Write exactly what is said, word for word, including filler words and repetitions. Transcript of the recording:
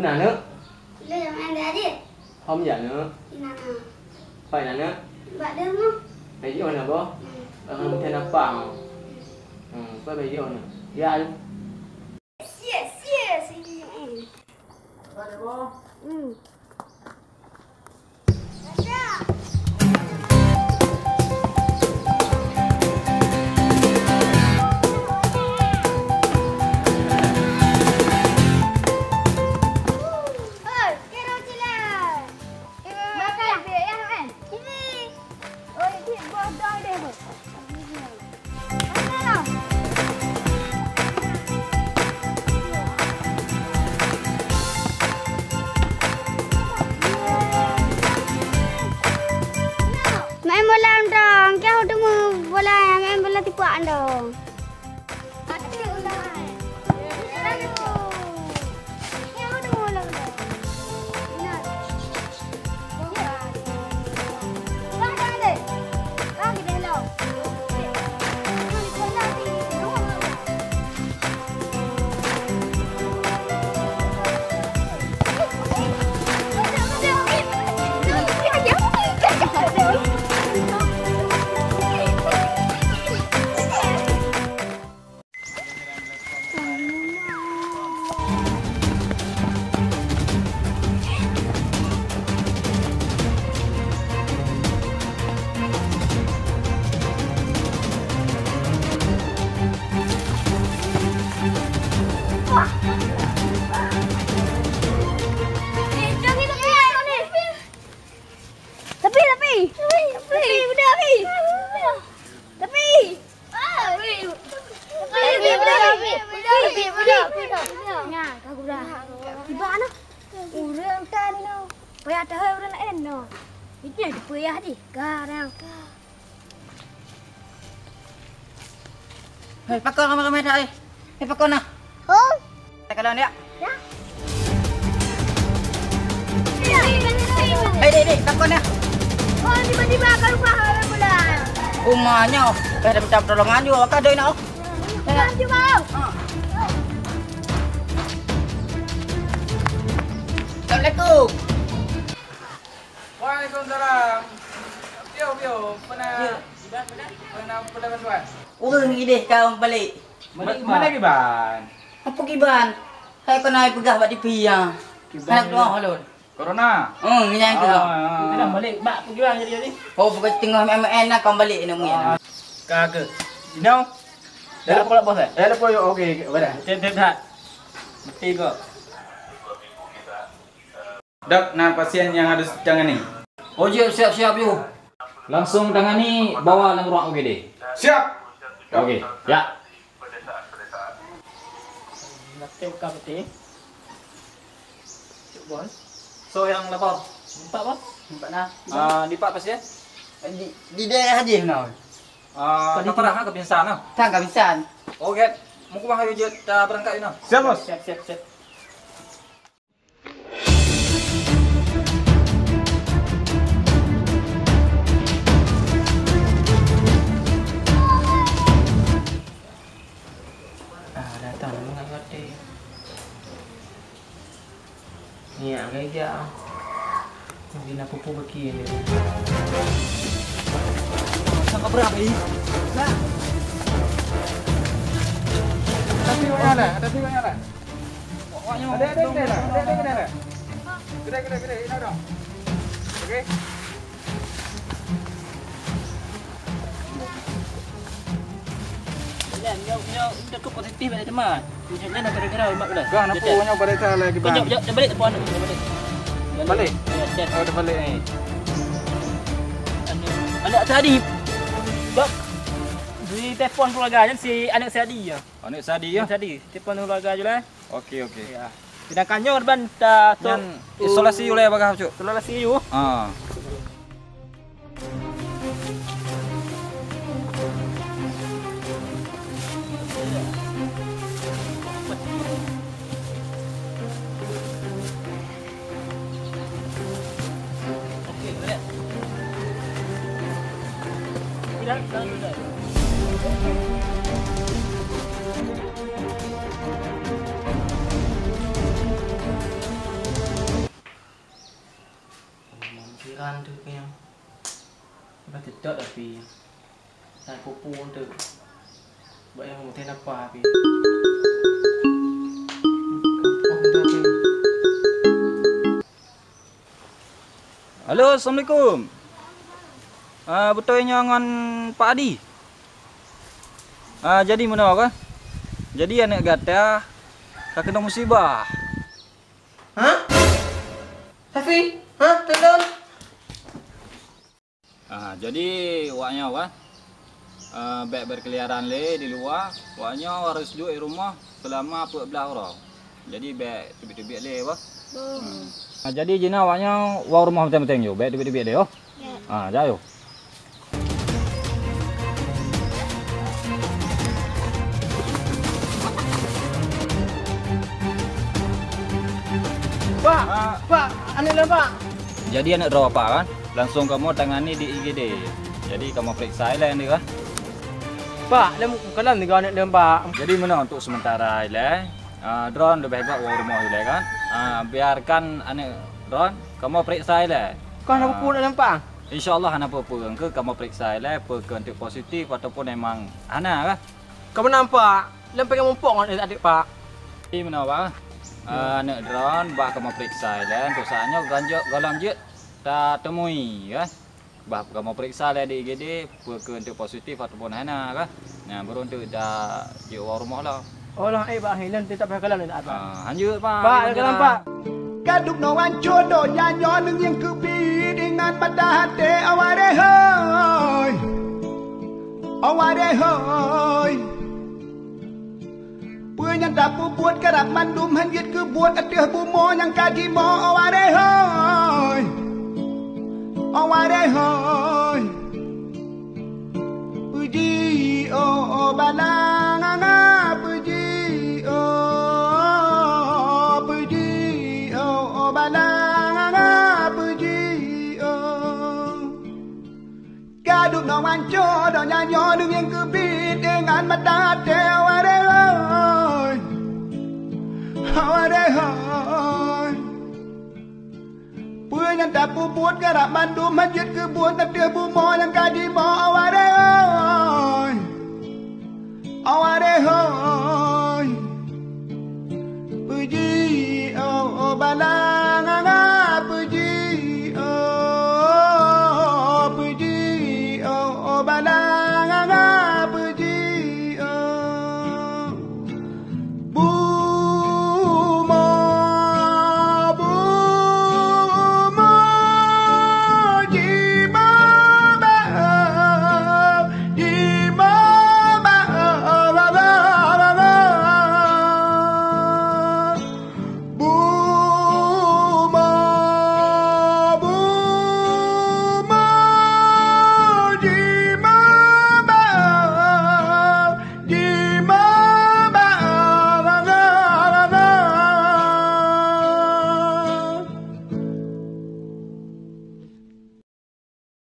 Na, neuk? Lé, main dah, Dik. Hom jak, neuk? Inan, ah. Pai na, neuk? Bak deuh, Mak. Pai jiôh na, boh? Hmm. Bak ngon meuthén apa, oh? Hmm, pai, pai jiôh, neuk. Ya, ayo. Yes, yes, yes, ini, eh. Pai, boh. Hmm. Main bola dong, kau temu bola, main bola tipak dong. Tapi, tapi. Tapi, tapi. Tapi. Tapi. Tapi. Tapi. Tapi. Tapi. Tapi. Tapi. Tapi. Tapi. Tapi. Tapi. Tapi. Nah, ka gura. Tiba anak. Ureueng ka ni no. Payah tahu ureueng lain no. Itu yang dipayah di garang. Hei, pakon ramai-ramai dah, eh? Hei, pakon nah? Oh. Tak kalau ni, ya? Ya. Hei, dek, dek, pakon nah? Oh, tiba-tiba aku lupa hal pula. Umanya, eh, dah minta pertolongan juga, waktu ada nak. Bukan juga. Ha. Assalamualaikum. Waalaikumsalam. Piôh, piôh. Pernah, pernah, pernah bantuan? Ureueng ideh ka balik. Balik kiban? Balik kiban? Apa kiban? Hai kena peugah bak T V ya. Kiban. Anak doa ulôn. Corona? Hmm, nyan tu. Ah, ah, ah. Kena balik bak apa kiban jadi, jadi? Oh, bukan tengah main-main lah, kau balik ni mungkin. Ah, ka ke? Inoe? Dah lepas, bos, eh? Dah lepas, okey, okey, okey, dah. Cek, cek, cek. Mesti kau. Dok, na pasien nyang harus ditangani. Oh, jeuet, siap-siap, yuk. Langsung tangani, bawa lam ruang U G D. Siap. Oke, ya. Nakte buka peti. Cuk Bon. So, nyang lapor? Empat, Bos. Empat nah. Ah, di pak pasien? Di, di daerah Haji nah. Ah, ka parah, ha, ka pingsan, ha? Tan ka pingsan. Oke. Mungkin bah jeuet, ta berangkat, Ina. Siap, Bos. Siap, siap, siap. Ah, datang mengat roti. Ni ah, geujak ah. Mungkin aku pun beki ni. Sangka berapa ni? Nah. Tapi banyak lah, tapi banyak lah. Ada, ada kedai lah, ada, ada kedai lah. Kedai, kedai, kedai, ini orang. Okey. Nyan, nyoe, nyoe, nyoe ke positif ada teman. Nyan, nyan gara-gara umat udah. Kau nak pun nyoe pada salah lagi bang. Jom, jom, balik telepon. Balik. Balik? Ya, chat. Oh, dah balik ni. Anak, anak tadi. Bak. Di telepon keluarga nyan si anak Sadi ya. Anak Sadi ya? Anak Sadi. Telepon keluarga je lah. Okey, okey. Ya. Sedangkan nyoe ban ta tu. Nyan isolasi uleh bagah, Cuk. Isolasi you. Ha. Pi. Hai pupu tu. Bak yang mungkin apa pi. Halo, assalamualaikum. Ah, beutôi nyoe ngon Pak Adi? Ah, jadi meunoe kah? Jadi aneuk gata ka keunong musibah. Ha? Safi? Ha? Tulông? Ah, jadi awak nyoe kah? Ah, bèk berkeliaran lé di luwa. Awak nyoe harôh duek di rumoh seulama peuet blah uroe. Jadi bèk teubiet-teubiet lé bah. Hmm. Ah, jadi jinoe awak nyoe woe rumoh maséng-maséng ju, bèk teubiet-teubiet lé oh. Ya. Ah, jak ju. Pak, ah, Pak, aneuk lôn, Pak. Jadi aneuk droe Pak kan? Langsung kamoe tangani di I G D. Jadi kamoe peuriksa ilèe nyoe kan? Pak, lôn kalon tiga aneuk lôn, Pak. Jadi meunoe untuk sementara ilèe, ah, droen leubeh gèt woe rumoh ilèe kan? Ah, biarkan aneuk droen kamoe peuriksa ilèe. Kon hana peue-peue lôn, Pak? Insya Allah hana peue-peue. Engkeu kamoe peuriksa ilèe peu keuh untuk positif ataupun memang hana kah? Ka meunan, Pak. Lôn peureulèe muphom ngon aneuk, Pak. Jadi meunoe, Pak. Ah, aneuk droen bah kamoe peuriksa ilèe. Untuk saat nyoe ganjok gohlom jeuet tateumui kan? Bah kamoe peuriksa lé di I G D, peu keuh untuk positif ataupun hana kah? Nah, baru untuk dah jeuet woe rumoh lom. Oh, lôn, eh, Pak, lôn teutap hai kalon, Pak. Ah, hanjeuet, Pak. Pak, hanjeuet, kalon, Pak. Ka dubnoe wan cot donya nyoe neungieng keubiet deungon mata até, awak ré hôi. Awak ré hôi. Peue nyang tapeubuet karab mandum hanjeuet keubuet ateueh bumoe nyang ka jimoe, awak ré hôi. Awak ré hôi. Peuji oh, oh, balang, peuji oh, peuji oh, oh, balang, peuji oh. Ka dubnoe wan cot donya nyoe neungieng keubiet deungon mata até, awak ré hôi. Awak ré hôi. Peue nyang tapeubuet karab mandum hanjeuet keubuet ateueh bumoe nyang ka jimoe, awak ré hôi. Awak ré hôi.